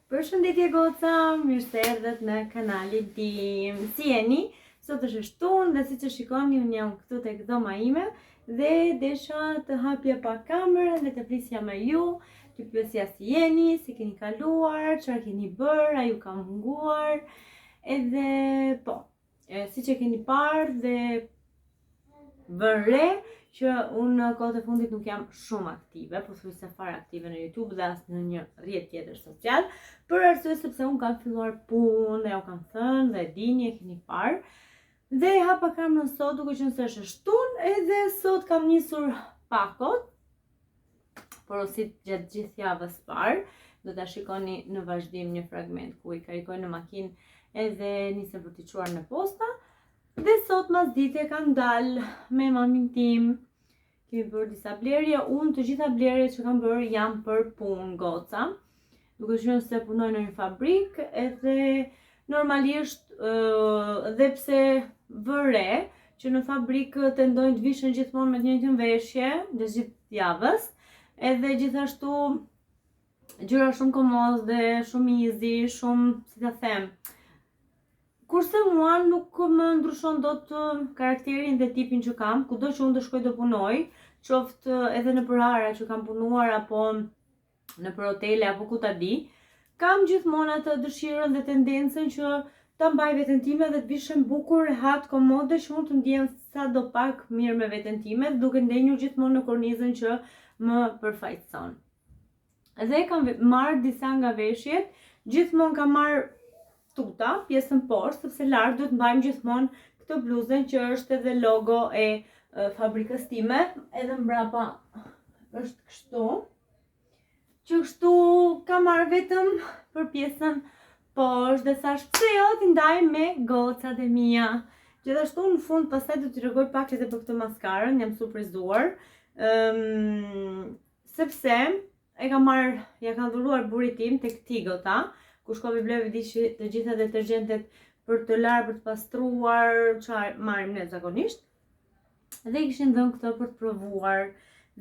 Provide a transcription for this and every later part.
Përshëndetje goca, mirë se erdhët në kanalin tim. Si jeni? Sot është e shtunë dhe siç e shikoni unë jam këtu tek dhoma ime dhe desha të hapja pak kamerën dhe të flisja me ju, t'ju pyesja si jeni, si keni kaluar, çfarë keni bërë, a ju kam munguar. Edhe po, E, siç e keni parë dhe vënë re që unë në kohët e fundit nuk jam shumë aktive, pothuajse fare aktive në YouTube dhe as në një rrjet tjetër social, për arsye sepse unë kam filluar punë dhe ju kam thënë dhe e dini e keni parë. Dhe e hapa kamerën sot duke qenë se është e shtunë, edhe sot kam nisur pakot, porositë gjatë gjithë javës parë. Do ta shikoni në vazhdim një fragment ku i karikoj në makinë edhe nisem për t'i çuar në posta. Dhe sot masdite kam dalë me mamin tim. Kemi bërë disa blerje. Unë të gjitha blerjet që kam bërë janë për punë goca. Duke qenë se punoj në një fabrikë edhe normalisht dhe pse vë re që në fabrikë tendojnë të vishen gjithmonë me të njëjtën veshje dhe gjithë javës, edhe gjithashtu gjëra shumë komode, shumë easy, shumë, si ta them, Kurse mua nuk më ndryshon dot karakterin dhe tipin që kam, kudo që unë të shkoj të punoj, qoftë edhe nëpër ara që kam punuar apo nëpër hotele apo ku ta di, kam gjithmonë atë dëshirën dhe tendencën që ta mbaj veten time dhe të vishem bukur, rehat, komode, që unë të ndjehem sado pak mirë me veten time, duke ndenjur gjithmonë në kornizën që më përfaqëson. Dhe kam marrë disa nga veshjet, gjithmonë kam marrë tuta, pjesën poshtë, sepse lart duhet mbajmë gjithmonë këtë bluzën që është edhe logo e fabrikës time, edhe mbrapa është kështu. Që kështu kam marrë vetëm për pjesën poshtë dhe thashë pse jo t'i ndaj me gocat e mia. Gjithashtu në fund pastaj do t'ju tregoj pak edhe për këtë maskarën, jam surprizuar. Ëm sepse e kam marrë, ja kam dhuruar burrit tim tek Tigota, ku shkove bleve di që të gjitha detergjentet për të larë, për të pastruar, çfarë marrim ne zakonisht. Dhe i kishin dhënë këtë për të provuar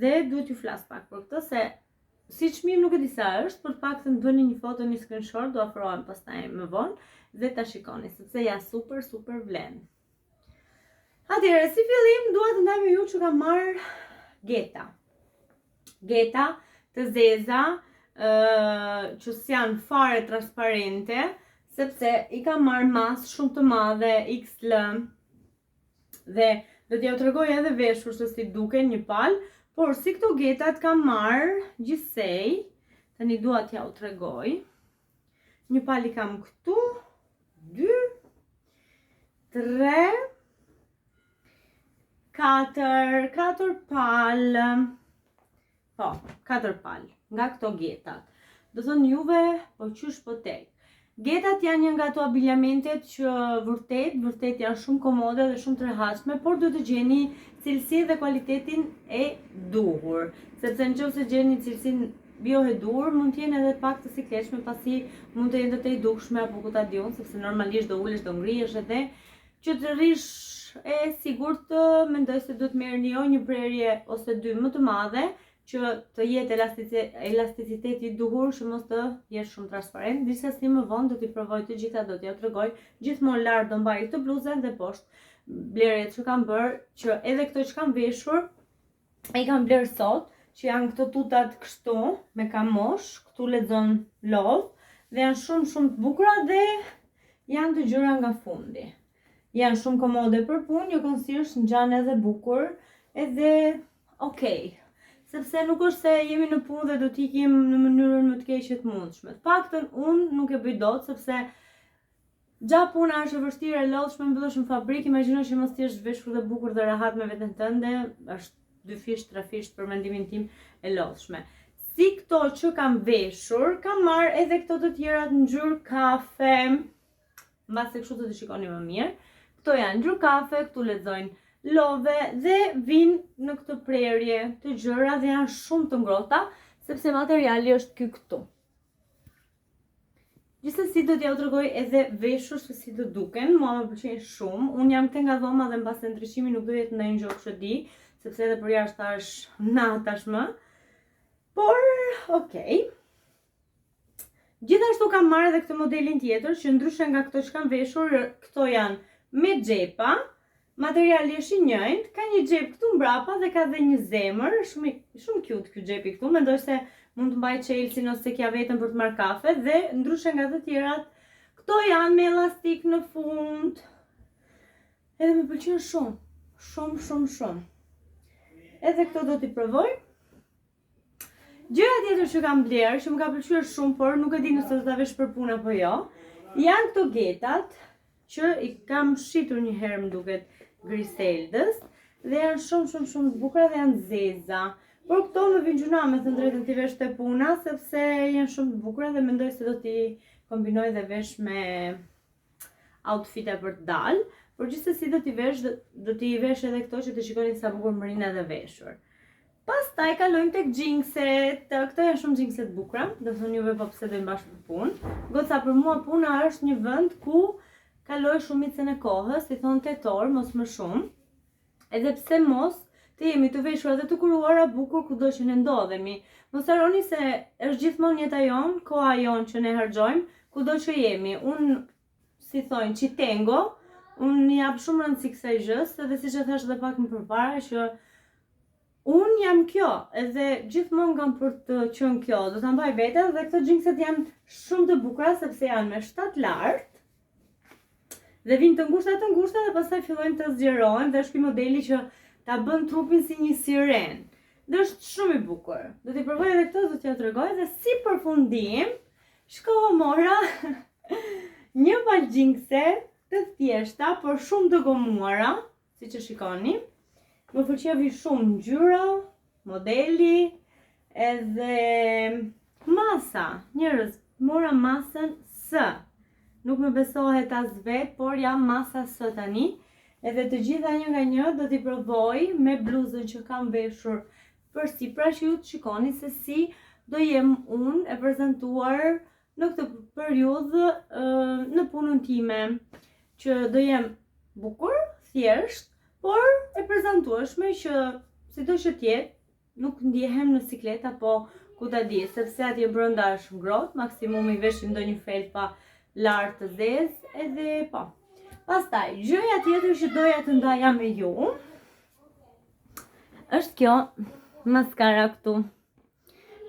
dhe duhet t'ju flas pak për këtë se si çmim nuk e di sa është, por të paktën bëni një foto, një screenshot, do afrohem pastaj më vonë dhe ta shikoni sepse ja super super vlen. Atëherë, si fillim dua të ndaj me ju që kam marrë geta. Geta të zeza, ë që s'janë fare transparente, sepse i kam marrë masë shumë të madhe XL dhe do t'jua tregoj edhe veshur se si duken një palë, por si këto getat kam marrë gjithsej, tani dua t'jua tregoj. Një palë i kam këtu, 2, 3, 4, 4 palë, po, 4 palë, nga këto getat. Do thoni juve, po qysh po tek. Getat janë një nga ato abiljamentet që vërtet, vërtet janë shumë komode dhe shumë të rehatshme, por duhet të gjeni cilësinë dhe kualitetin e duhur. Sepse në qoftë se gjeni cilësinë jo e duhur, mund të jenë edhe pak të sikletshme pasi mund të jenë të tejdukshme apo ku ta di unë, sepse normalisht do ulesh, do ngrihesh edhe që të rrish e sigurt mendoj se duhet merrni jo një prerje ose dy më të madhe që të jetë elasticiteti i duhur që mos të jetë shumë transparent. Gjithsesi më vonë do t'i provoj të gjitha, do t'jua tregoj. Gjithmonë lart do mbaj këtë bluzën dhe poshtë blerjet që kam bërë, që edhe këto që kam veshur, I kam blerë sot, që janë këto tutat kështu, me kamosh, këtu lexon love, dhe janë shumë shumë të bukura dhe janë të gjera nga fundi. Janë shumë komode për punë, njëkohësisht ngjan edhe bukur, edhe okej. Sepse nuk është se jemi në punë dhe do t'ikim në mënyrën më të keqe të mundshme. Të paktën unë nuk e bëj dot sepse Gja puna është e vështirë, e lodhshme, mbyllesh në fabrikë, imagjino që mos të jesh veshur dhe bukur dhe rehat me veten tënde, është dyfish, trefish për mendimin tim e lodhshme. Si këto që kam veshur, kam marrë edhe këto të tjerat ngjyrë kafe, mbase kështu do të shikoni më mirë. Këto janë ngjyrë kafe, këtu lexojnë love dhe vijnë në këtë prerje të gjera dhe janë shumë të ngrohta, sepse materiali është ky këtu. Gjithsesi do t'jua tregoj edhe veshur se si do duken, mua më pëlqejnë shumë. Unë jam këtej nga dhoma dhe mbase ndriçimi nuk do jetë ndonjë gjë kush e di, sepse edhe përjashta është natë tashmë. Por, okej. Gjithashtu kam marrë edhe këtë modelin tjetër, që ndryshe nga këto që kam veshur, këto janë me xhepa, materiali është i njëjtë, ka një xhep këtu mbrapa dhe ka dhe një zemër, shumë shumë cute ky xhepi këtu, mendoj se mund të mbaj çelësin ose kjavetën për të marrë kafe dhe ndryshe nga të tjerat, këto janë me elastik në fund. Edhe më pëlqen shumë, shumë, shumë, shumë. Edhe këto do t'i provoj. Gjëja tjetër që kam blerë, që më ka pëlqyer shumë, por nuk e di nëse do ta vesh për punë apo jo, janë këto getat që i kam shitur një herë më duket Griseldës dhe janë shumë shumë shumë të bukura dhe janë zeza. Por këto më vjen gjynah me thënë drejtën t'i vesh te puna sepse janë shumë të bukura dhe mendoj se do t'i kombinoj dhe vesh me outfite për të dalë, por gjithsesi do t'i vesh do t'i vesh edhe këto që të shikoni sa bukur më rrinë edhe veshur. Pastaj kalojmë tek xhinkset. Këto janë shumë xhinkse të bukura. Do thoni juve po pse do i mbash për punë. Goca për mua puna është një vend ku kaloj shumicën e kohës, si thonë 8 orë, mos më shumë. Edhe pse mos të jemi të veshura dhe të kuruara bukur kudo që ne ndodhemi. Mos harroni se është gjithmonë jeta jonë, koha jonë që ne harxhojmë, kudo që jemi. Unë, si thonë, citengo, unë jap shumë rëndësi kësaj gjës, edhe siç e thashë edhe pak më përpara që unë jam kjo, edhe gjithmonë kam për të qenë kjo. Do ta mbaj veten dhe këto xhinkset janë shumë të bukura sepse janë me shtat lart. Dhe vijnë të ngushta të ngushta dhe pastaj fillojnë të zgjerohen dhe është ky modeli që ta bën trupin si një sirenë. Dhe është shumë i bukur. Do t'i provoj edhe këto, do t'ja tregoj dhe si përfundim shkova mora një palë xhinkse të thjeshta, por shumë të gomuara, siç e shikoni. Më pëlqeu shumë ngjyra, modeli, edhe masa. Njerëz, mora masën S. Nuk më besohet as vetë, por jam masa S tani. Edhe të gjitha një nga një do t'i provoj me bluzën që kam veshur përsipër që ju të shikoni se si do jem unë e prezantuar në këtë periudhë në punën time, që do jem bukur, thjesht, por e prezantueshme që sido që të jetë, nuk ndjehem në siklet apo ku ta di, sepse atje brenda është ngrohtë, maksimumi veshim ndonjë felpa lart të zezë, edhe po. Pastaj, gjëja tjetër që doja të ndaja me ju, është kjo maskara këtu.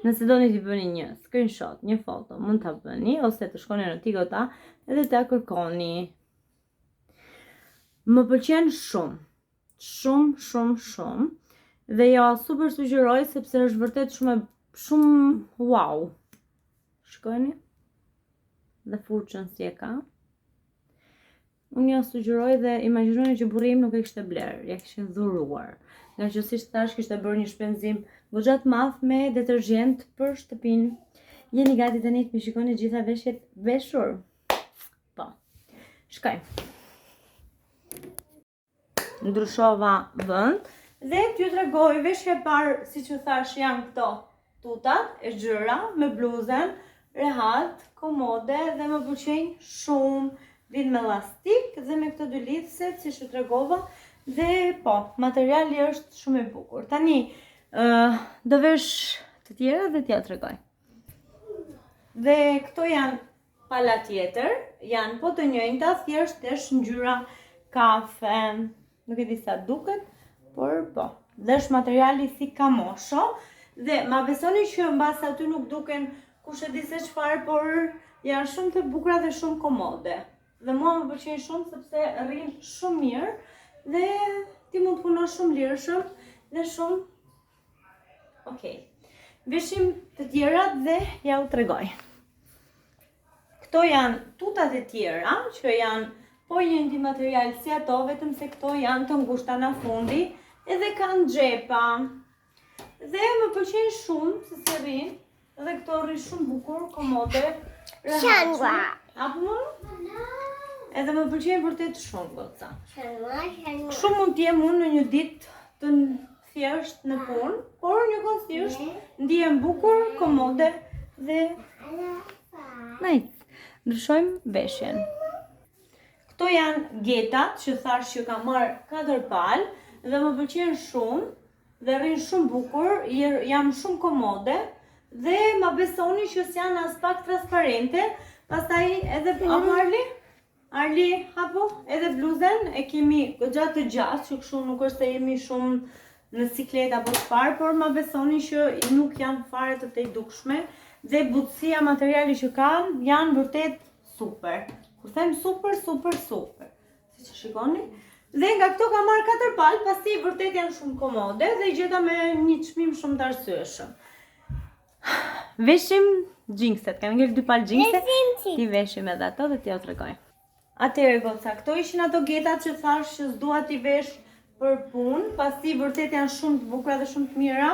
Nëse doni të bëni një screenshot, një foto, mund ta bëni ose të shkoni në Tigota edhe ta kërkoni. Më pëlqen shumë. Shumë, shumë, shumë. Dhe ja super sugjeroj sepse është vërtet shumë shumë wow. Shikojeni. Dhe furçën si e ka. Unë ja sugjeroj dhe imagjinoni që burri im nuk e kishte blerë, ja kishin dhuruar. Nga që siç thashë kishte bërë një shpenzim goxha të madh me detergjent për shtëpinë. Jeni gati tani të më shikoni gjitha veshjet veshur? Po. Shkojmë. Ndryshova vend dhe t'ju tregoj veshja e parë, siç ju thashë, janë këto tutat e gjëra me bluzën, rehat, komode dhe më pëlqejnë shumë. Vijnë me elastik dhe me këto dy lidhëset, siç ju tregova, dhe po, materiali është shumë i bukur. Tani, uh, do vesh të tjera dhe t'ja tregoj. Dhe këto janë Pala tjetër, janë po të njëjta, thjesht është ngjyra kafe. Nuk e di sa duket, por po. Dhe është materiali si kamosho dhe ma besoni që mbase aty nuk duken kush e di se çfarë, por janë shumë të bukura dhe shumë komode. Dhe mua më pëlqejnë shumë sepse rrinë shumë mirë dhe ti mund të punosh shumë lirshëm dhe shumë Okej. Veshim të tjerat dhe ja u tregoj. Këto janë tutat e tjera që janë po i njëjti material si ato, vetëm se këto janë të ngushta nga fundi edhe kanë xhepa. Dhe më pëlqejnë shumë se si rrinë, Dhe këto rrinë shumë bukur, komode, rehatshme. Apo më? Edhe më pëlqejnë vërtet shumë, goca. Kështu mund të jem unë në një ditë të thjeshtë në punë, por njëkohësisht ndihem bukur, komode dhe nice. Ndryshojmë veshjen. Këto janë getat që thashë që kam marrë 4 palë dhe më pëlqejnë shumë. Dhe rrinë shumë bukur, jam shumë komode Dhe ma besoni që s'janë aspak transparente. Pastaj edhe apo Arli? Arli, hapo, edhe bluzën e kemi goxha të gjatë, që kështu nuk është se jemi shumë në siklet apo çfarë, por ma besoni që nuk janë fare të tejdukshme dhe butësia materiali që kanë janë vërtet super. Kur them super, super, super. Siç e shikoni. Dhe nga këto kam marrë 4 palë, pasi vërtet janë shumë komode dhe i gjeta me një çmim shumë të arsyeshëm. Veshim xhinkset, kanë ngel dy palë xhinkse. T'i veshim edhe ato dhe t'jua tregoj. Atëherë goca, këto ishin ato getat që thashë që s'dua t'i vesh për punë, pasi vërtet janë shumë të bukura dhe shumë të mira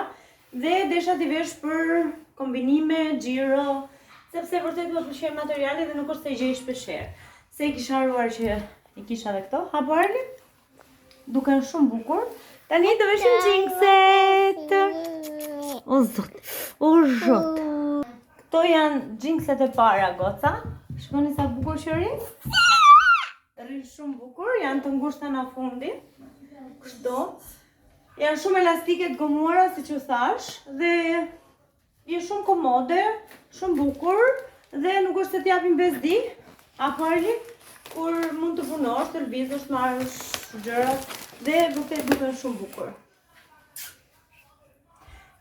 dhe desha t'i vesh për kombinime, xhiro, sepse vërtet më pëlqen materiali dhe nuk është se i gjej shpeshherë. Se e kisha harruar që i kisha dhe këto. Hapo Arli? Duken shumë bukur. Tani do veshim xhinkset. O zot, o zot. Këto janë xhinkset e para, goca. Shikoni sa bukur që rrinë. Rrinë shumë bukur, janë të ngushta nga fundi. Kështu. Janë shumë elastike të gomuara, siç ju thashë, dhe Janë shumë komode, shumë bukur dhe nuk është se t'japin bezdi, apo Arli, kur mund të punosh, të lëvizësh, të marrësh gjërat dhe vërtet duken shumë bukur.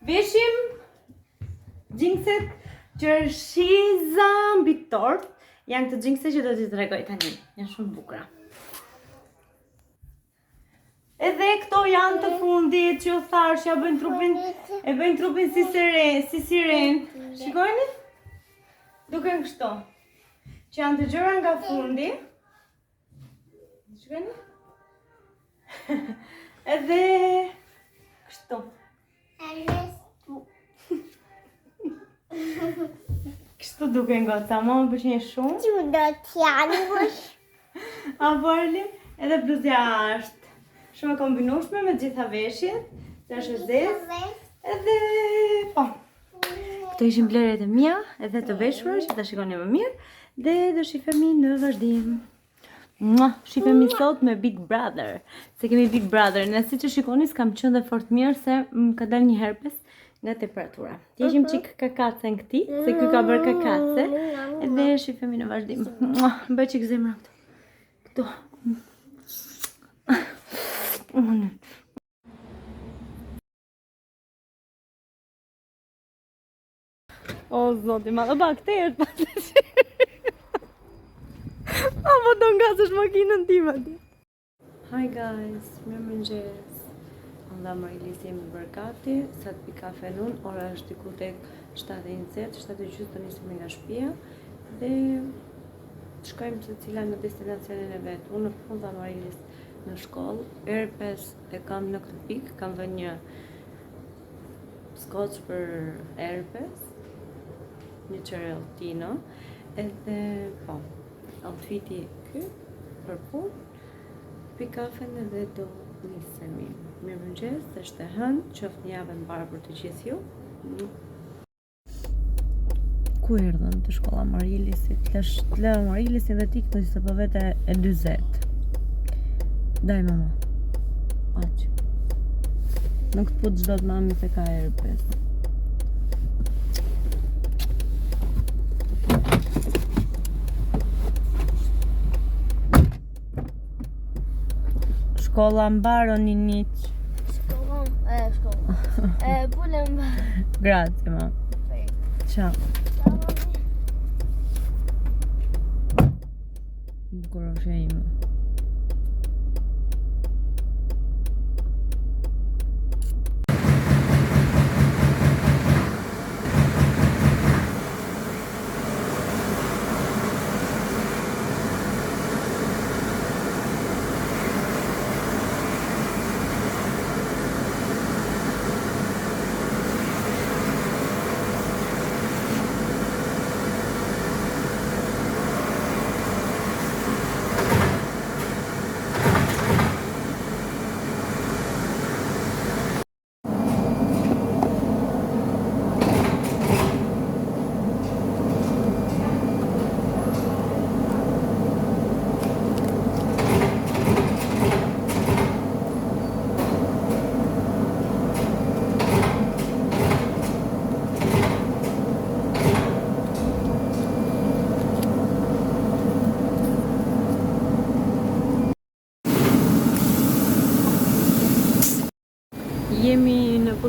Veshim xhinkset qershiza mbi tortë, janë këto xhinkse që do t'ju tregoj tani, janë shumë bukura. Edhe këto janë të fundit që ju thashë që ja bëjnë trupin, e bëjnë trupin si siren, si siren. Shikojni? Duken kështu. Që janë të gjëra nga fundi. Shikojni? Edhe kështu. Kështu duken goca, mua më pëlqejnë shumë. Që do t'janë vësh. Apo Arli, edhe bluzja është shumë e kombinueshme me gjitha veshjet, se është e zezë. Edhe po. Këto ishin blerjet e mia, edhe të veshura që ta shikoni më mirë dhe do shifemi në vazhdim. Mua, shifemi sot me Big Brother. Se kemi Big Brother. Ne siç e shikoni, s'kam qenë dhe fort mirë se më ka dalë një herpes nga temperatura. T'i heqim mhm. çik kakacen këtij, se ky ka bërë kakace. Edhe shifemi në vazhdim. Mua, bëj çik zemra këtu. Këtu. Unë. O, zoti, ma dhe bakter, pa të që. A, po do ngasësh makinën time aty. Hi guys, mirëmëngjes. Unë dhe Marilis jemi bërë gati, sa të pi kafen unë, ora është diku tek 7.20, 7.20 të nisemi nga shpia, dhe të shkojmë secila në destinacionin e vet. Unë në punë dhe Marilis në shkollë, herpes e kam në këtë pikë, kam vënë një Skoç për herpes, një cerottino, edhe po, outfiti ky për punë, pi kafen edhe do nisemi. Mirëmëngjes, është e hënë, qoftë një javë e mbarë për të gjithë ju. Ku erdhëm te shkolla Marilisit? Të lësh të lë Marilisin dhe ti këtu se po vete e 40. Daj mama. Aq. Nuk të puth dot mami se ka herpes. Shkolla mbarë o Niniq. Shkolla, e, shkolla. E, punë mbarë. Grazie, ma. Ciao. Ciao, mami. Bukuroshja ime.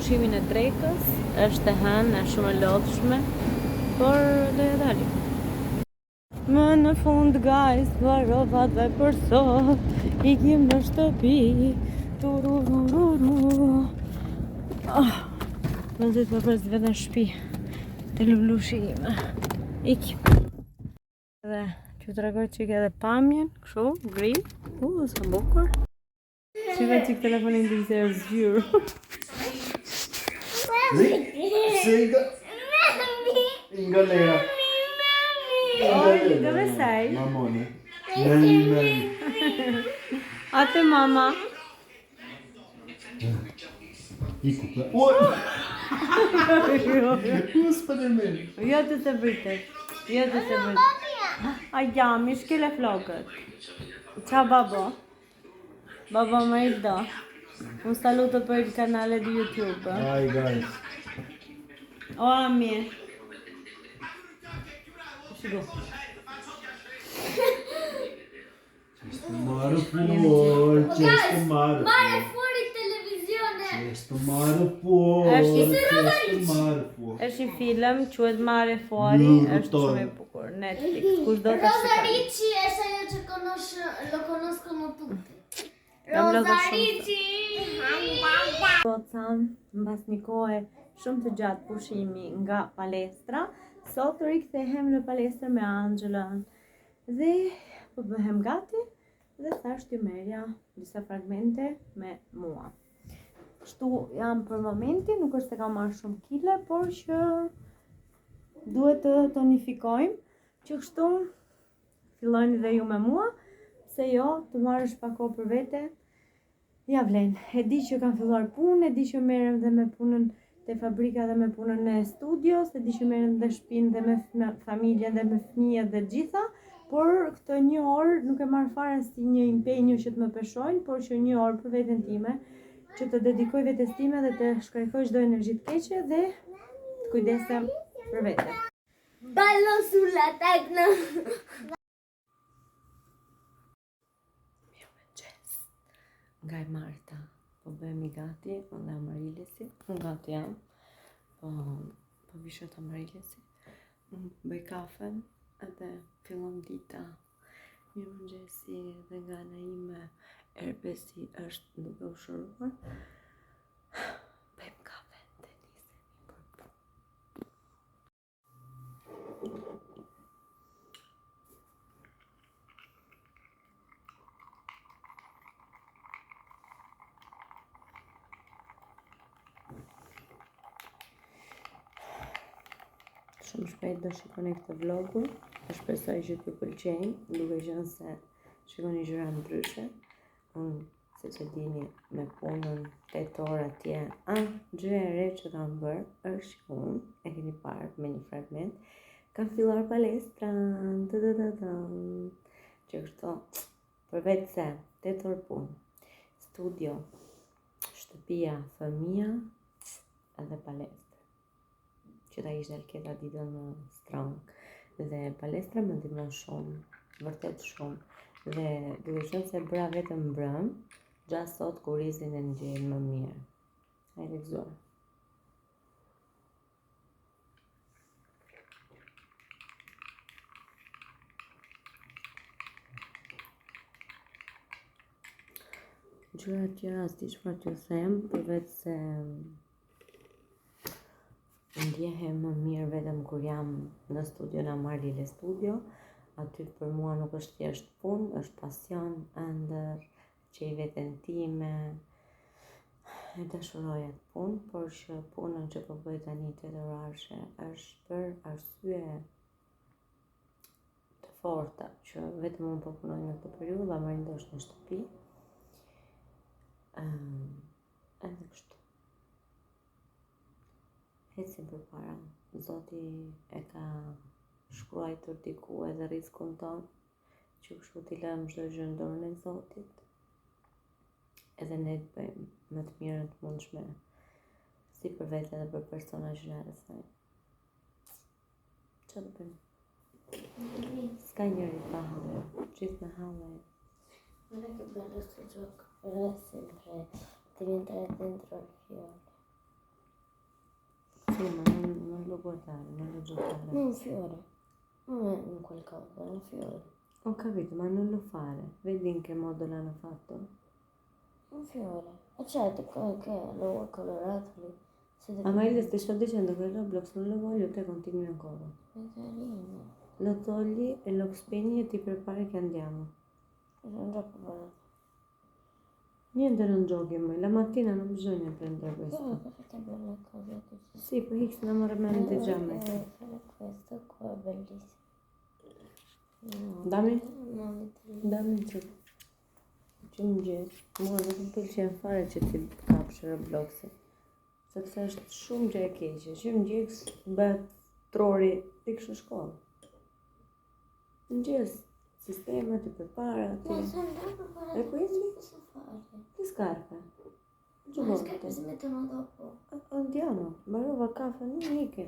pushimin e drekës, është e hënë, është shumë e lodhshme, por do ja dalim. Më në fund, guys, mbarova dhe për sot, ikim në shtëpi, tururururu. Oh, mezi po pres vetë në shtëpi, te lulushi ime. Ikim. Dhe që tregoj çik edhe pamjen, kështu, gri, u, sa bukur. Shife çik telefonin tim se është zgjyrë. Sega in galera. Oi, dove sei? Mamone. Mami, mami. A te mama. Iku. Oj! Spider-Man. Jo të se vritet. Jo të se vritet. A ja, mi shkele flokët. Ciao babbo. Babbo Marildo. Un saluto per il canale di YouTube. Hi guys. O Ami. Shiko. Questo mare fuori, questo mare Mare fuori. fuori televisione. Questo mare fuori, questo mare fuori. Është një film, quhet Mare Fuori, është shumë i bukur. Netflix, kush do ta Rosa shikojë. Ricci è ajo që conosce, lo conoscono tutti. Jam Rosa lodhur shumë. Ricci! Goca, mbas një kohe shumë të gjatë pushimi nga palestra, sot rikthehem në palestër me Anxhelën. Dhe po bëhem gati dhe thash t'ju merja disa fragmente me mua. Kështu jam për momentin, nuk është se kam marrë shumë kile, por që duhet të tonifikojmë, që kështu fillojni dhe ju me mua, se jo, të marrësh pak kohë për vete, ja vlen. E di që kam filluar punë, e di që merrem dhe me punën te fabrika dhe me punën e studios, e di që merrem dhe shtëpinë dhe me, me familjen dhe me fëmijët dhe të gjitha, por këtë një orë nuk e marr fare si një impenjo që të më peshojnë, por që një orë për veten time, që të dedikoj vetes time dhe të shkarkoj çdo energji të keqe dhe të kujdesem për vete. Ballo sulla tecno. Mirëmëngjes. Nga e marta, po bëhemi gati, unë dhe Amarilesi, unë gati jam, po, po vishet Amarilesi, unë bëj kafen edhe fillon dita. Mirëmëngjesi dhe nga ana ime, Erbesi është duke u shëruar. Bëjmë kafen dhe nisemi për punë. Shumë shpejt do shikoni këtë vlogun, e shpresoj që t'ju pëlqejnë, duke qenë se shikoni gjëra ndryshe. Unë, siç e dini, me punën 8 orë atje, a, gjë e re që kam bërë, është që unë, e keni parë me një fragment, kam filluar palestran, të të të të, që kështu, përveç se 8 orë punë, studio, shtëpia, fëmia, edhe palestër që ta ishte Alketa ditën më strong. Dhe palestra më ndihmon shumë, vërtet shumë. Dhe duke qenë se bëra vetëm mbrëm, gjatë sot kurrizin e ndjej më mirë. Hajde gëzuar. Gjëra tjera s'di çfarë t'ju them, përveç se ndjehem më mirë vetëm kur jam në studio në Amarile Studio. Aty për mua nuk është thjesht punë, është pasion, ëndër, që i veten time. E dashuroj atë punë, por që punën që po bëj tani të orarëshe është për arsye të forta, që vetëm unë po punoj në këtë periudhë, Amarildo është në shtëpi. Ëm, edhe kështu. Ecim përpara. Zoti e ka shkruajtur diku edhe riskun ton, që kështu t'i lëmë çdo gjë në dorën e Zotit. Edhe ne të bëjmë më të mirën të mundshme, si për vete dhe për persona që na rrethojnë. Çfarë të bëjmë? S'ka njeri pa halle, gjithë me halle. Guarda che bello sto gioco, però è sempre diventare dentro il fiore. Bruna, non, non lo guardare, non lo giocare. Non un fiore. Non è un qualcosa, è un fiore. Ho capito, ma non lo fare. Vedi in che modo l'hanno fatto? Un fiore. E certo, che lo vuoi colorato lì. Se Ah, ma io ti sto dicendo che il Roblox non lo voglio, te continui ancora. È carino. Lo togli e lo spegni e ti prepari che andiamo. Mi sono già preparato. Niente, non giochi mai. La mattina non bisogna prendere Però questo. guarda che bella cosa che ci Sì, perché si innamora già messo. Fare questo qua è bellissimo. No. Dammi. No, metti lì. Dammi që që më gjesh, mua nuk më pëlqen fare që ti kapsh Robloxin. Sepse është shumë gjë e keqe. Që më gjesh bëhet trori iksh në shkollë. Mëngjes, sistemet i përpara, ti Ma sono già preparata. E quindi? Cosa posso fare? le scarpe. Ma le scarpe Giubbotto. si mettono dopo. Andiamo, mbarova kafe, nuk ike.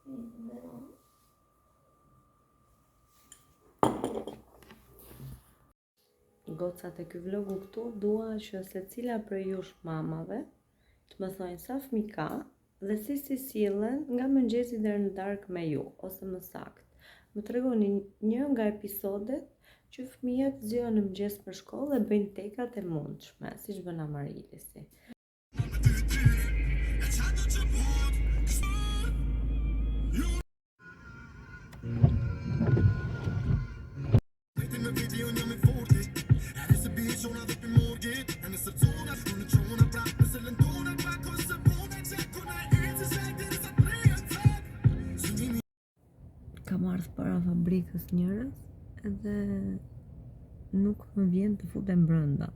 Sì, però. Gocat e ky vlogu këtu dua që secila prej jush mamave të më thonë sa fëmijë ka dhe si si sillen nga mëngjesi deri në darkë me ju, ose më saktë. Më tregoni një nga episodet që fëmijët zgjohen në mëngjes për shkollë dhe bëjnë tekat e mundshme, siç bën Amarilisi. Kam ardhur para fabrikës njërës edhe nuk më vjen të futem brenda.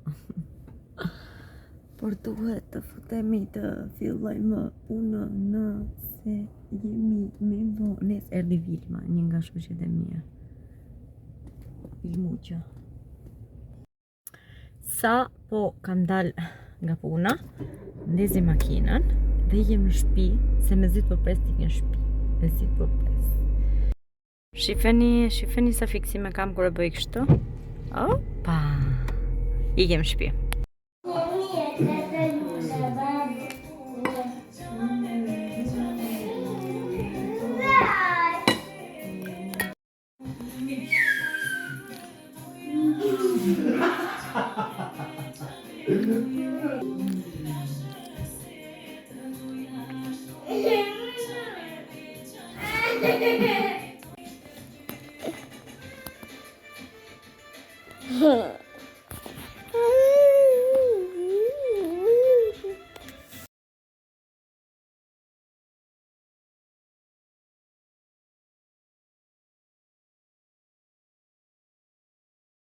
Por duhet të futemi të fillojmë punën nëse jemi me vonesë. Erdhi Vilma, një nga shoqet e mia. Vilmuqa. Sa po kam dal nga puna, ndezi makinën dhe jem në shtëpi, se mezi po pres të ik në shtëpi. Mezi po pres. Shifeni, shifeni sa fiksime kam kur e bëj kështu. Opa! Ikem në shtëpi.